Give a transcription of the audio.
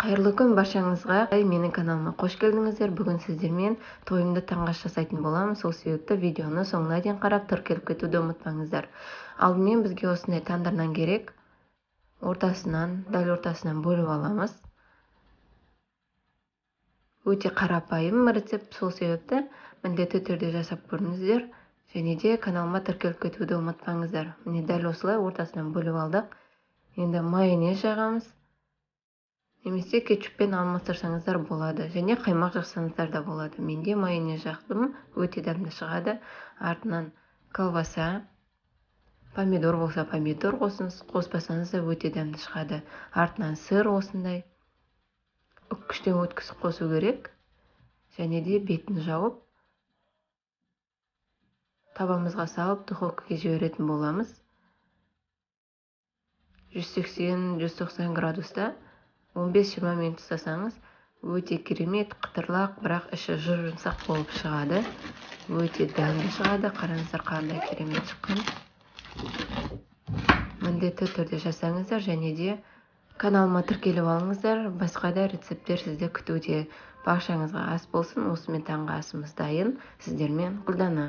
Қайырлы күн баршаңызға! Менің каналыма қош келдіңіздер. Бүгін сіздермен тойымды таңғы ас жасайтын боламын. Сол себепті видеоны соңына дейін қарап, тіркеліп кетуді ұмытпаңыздар. Алдымен бізге осындай тандыр нан керек. Ортасынан, дәл ортасынан бөліп аламыз. Өте қарапайым рецепт, сол себепті міндетті түрде жасап көріңіздер. Және де каналыма тіркеліп кетуді ұмытпаңыздар. Міне, дәл осылай ортасынан бөліп алдық. Енді майонез жағамыз. Немесе кетчуппен алмастырсаңыздар болады. Және қаймақ жақсаңыздар да болады. Менде майонез жақтым, өте дәмді шығады. Артынан колбаса, помидор болса, помидор қосыңыз, қоспасаңыз да өте дәмді шығады. Артынан сыр, осындай үккіштен өткізіп қосу керек. Және де бетін жауып, табамызға салып, духовкаға жіберетін боламыз. 180-190 градуста 15-20 минут ұстасаңыз, өте керемет қытырлақ, бірақ іші жұп жұмсақ болып шығады. Өте дәмді шығады. Қараңыздар, қандай керемет шыққан. Міндетті түрде жасаңыздар және де каналыма тіркеліп алыңыздар. Басқа да рецепттер сізді күтуде. Баршаңызға ас болсын! Осымен таңғы асымыз дайын. Сіздермен Гүлдана.